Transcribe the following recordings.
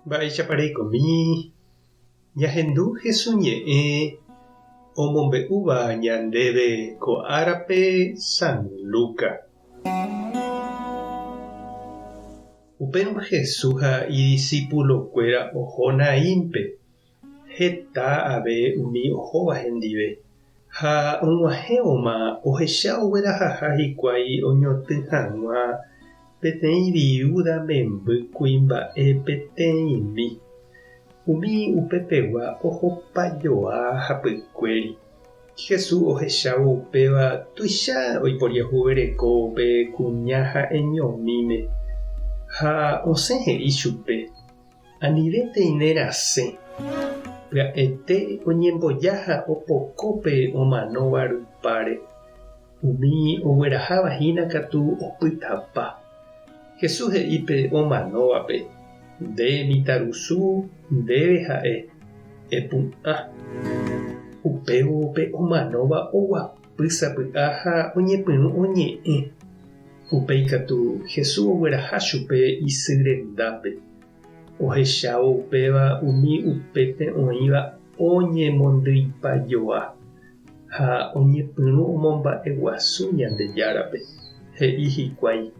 Mba'éichapa reikomi ñahendu Hesu ñe'ẽ omombe'úva ñandéve ko árape San Luca. Upérõ Jesús ha idisipulokuéra oho Naínpe, heta ave umi ohóva hendive. Ha og̃uahẽvoma ohecha oguerahaha hikuái oñotỹ hag̃ua peteĩ viúda memby kuimba'e peteĩmi. Umi upepegua ohopa joa hapykuéri. Jesús ohechávo upéva tuicha oiporiahuvereko upe kuña ha'eñomíme, ha osẽ he'i chupe, Anivétei ne rasẽ. Pya'ete oñemboja ha opoko pe omanóva rupáre. Umi ogueraháva hína katu opytapa. Jesús he'i pe omanóvape, Nde mitãrusu, ndéve ha'e, epu'ã. Upévo pe omanóva oguapy sapy'a ha oñepyrũ oñe'ẽ. Upéi katu Jesús ogueraha chupe isy rendápe. Ohechávo upéva umi upépe oĩva oñemondyipajoa ha oñepyrũ omomba'eguasu Ñandejárape. He'i hikuái,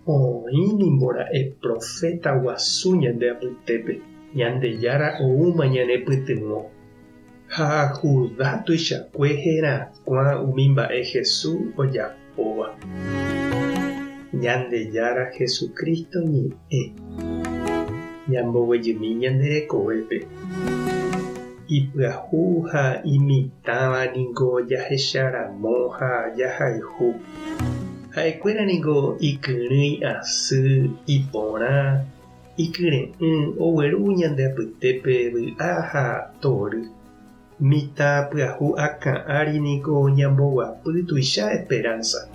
Oĩ nimbora'e proféta guasu ñande apytépe, Ñandejára oúma ñanepytyvõ. Ha Judá tuichakue herakuã umi mba'e Jesús ojapóva. Ñandejára Jesucristo ñe'ẽ. Ñamboguejymi ñande rekovépe. Ipyahu ha imitãva ningo jahecharamo ha jahayhu. Ha'ekuéra ningo ikyrỹi asy, iporã, ikyre'ỹ, ogueru ñande apytépe vy'a ha tory. Mitã pyahu akã ári niko ñamboguapy tuicha esperanza.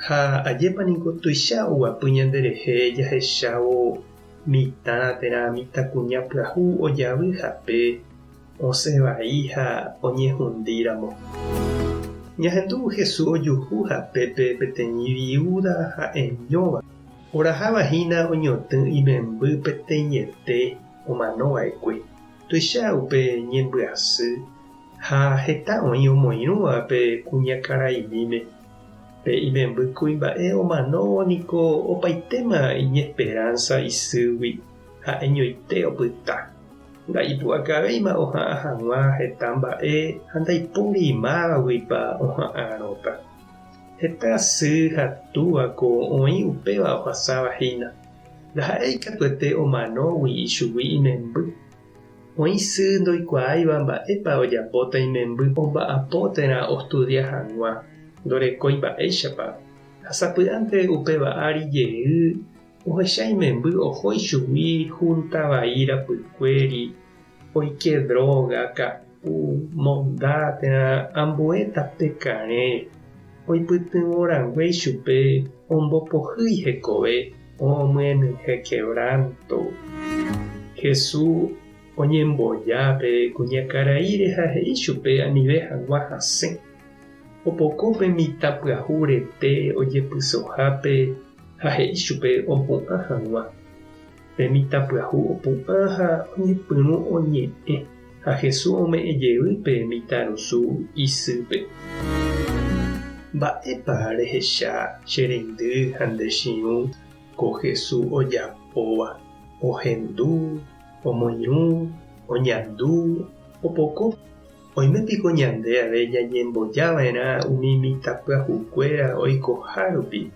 Ha ajépa niko tuicha oguapy ñanderehe jahechávo mitã térã mitãkuña pyahu ojavy hape osẽ vai ha oñehundíramo. Ñahendu Jesús ojuhu hapépe peteĩ viúda ha'eñóva, oraháva hína oñotỹ imemby peteĩete omano va'ekue. Tuicha upe ñembyasy ha heta oĩ omoirũva pe kuñakaraimíme. Pe imemby kuimba'e omanóvo niko opaitéma iñesperánsa isýgui ha'eñoite opyta. Nda'ipu'akavéima oha'ã hag̃ua heta mba'e ha ndaipóri mávaguipa oha'ãrõta. Heta sy ha túvako oĩ upéva ohasáva hína. Ndaha'éi katuete omanógui ichugui imemby. Oĩ sy ndoikuaáiva mba'épa ojapóta imemby omba'apo térã ostudia hag̃ua, ndorekói mba'éichapa, ha sapy'ánte upéva ári jey ohecha imemby oho ichugui húnta vai rapykuéri, oike dróga, ka'u, monda térã ambue tape karẽ, oipytyvõ rangue ichupe ombopohýi hekove omyenyhẽ quebranto. Jesús oñemboja pe kuñakaraíre ha he'i chupe anive hag̃ua hasẽ. Opoko pe mitã pyahu rete ojepysohápe ha he'i chupe opu'ã hag̃ua. Pe mitã pyahu opu'ã ha oñepyrũ oñe'ẽ, ha Jesús ome'ẽ jey pe mitãrusu isýpe. Mba'épa rehecha che reindy ha nde chiũ ko Jesús ojapóva? Ohendu, omoirũ, oñandu, opoko. Oime piko ñande ave ñañemboja va'erã umi mitãpyahukuéra oikoha rupi,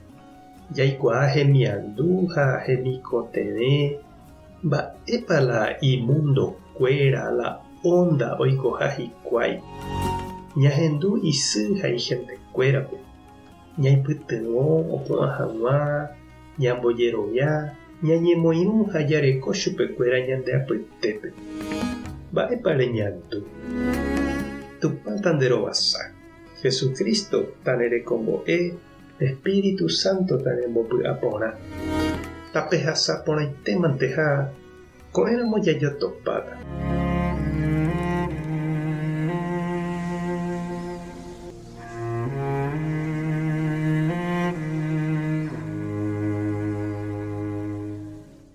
jaikuaa hemiandu ha hemikotevẽ, mba'épa la imundokuéra, la ónda oikoha hikuái. Ñahendu isy ha ihentekuérape, ñaipytyvõ opu'ã hag̃ua, ñambojerovia, ñañemoirũ ha jareko chupekuéra ñande apytépe. Mba'épa reñandu? Tupã tanderovasa, Jesucristo tanerekombo'e, Espíritu Santo tanembopy'aporã. Tapehasa porãitémante ha ko'ẽramo jajotopáta.